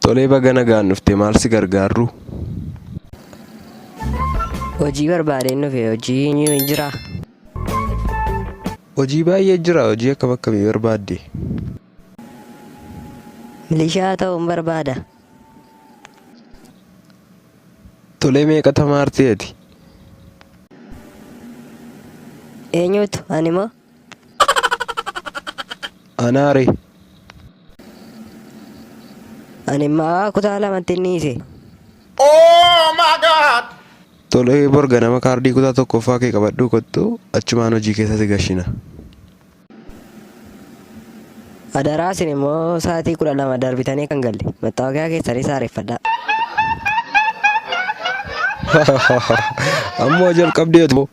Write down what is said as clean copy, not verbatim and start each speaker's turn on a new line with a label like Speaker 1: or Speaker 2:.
Speaker 1: Tolee baga nagaan dhufte maal si gargaarru?
Speaker 2: Hojii barbaadeen dhufe hojii ni jiraa?
Speaker 1: Hojii baay'ee jira hojii akkam akkamii barbaadde?
Speaker 2: Milishaa ta'uun barbaada.
Speaker 1: Tolee meeqa tamaarte ati?
Speaker 2: Eenyutu ani moo?
Speaker 1: Anaare.
Speaker 2: Ani immoo kutaa lamatti inni hiise.
Speaker 3: Oh my God!
Speaker 1: Tolee bor ganama kaardii kutaa tokkoffaa kee qabadhuu kottu achumaan hojii keessa si gashina.
Speaker 2: Adaraa isin immoo sa'aatii 12 darbitanii kan galle mattaawoqiyaa keessanis haareffadhaa.
Speaker 1: Ammoo jalqabdeetu.